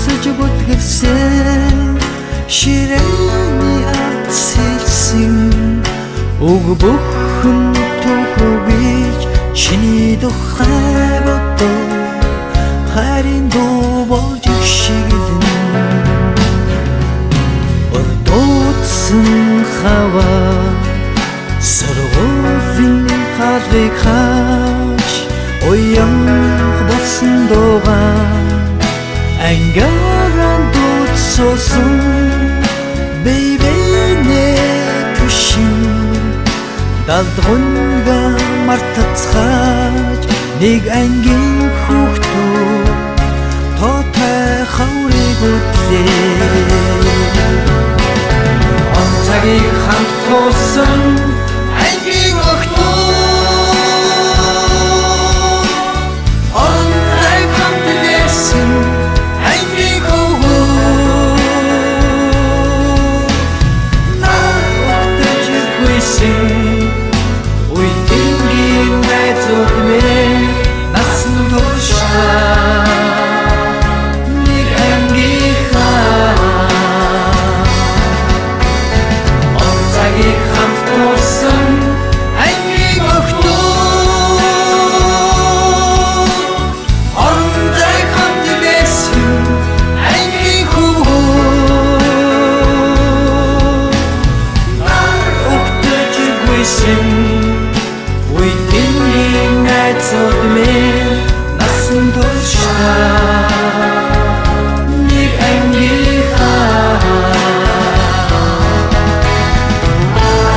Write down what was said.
Босож бүтгэсэн ширээний ард сэлсэн үг бүхэн түүхүүгийж чиний тухай бодов хайрын дуу болж шиглэн ордоодсон хаваа сургуулийн хаалгыг хааж уянх болсон дуугаа ангааран дуудсан бэйбэнэ түшин далдгунга мартацгааж нэг ангийн хүүхдүүд тоотой хаврыг үтлээ. Он цагийг хамт туулсан ангийн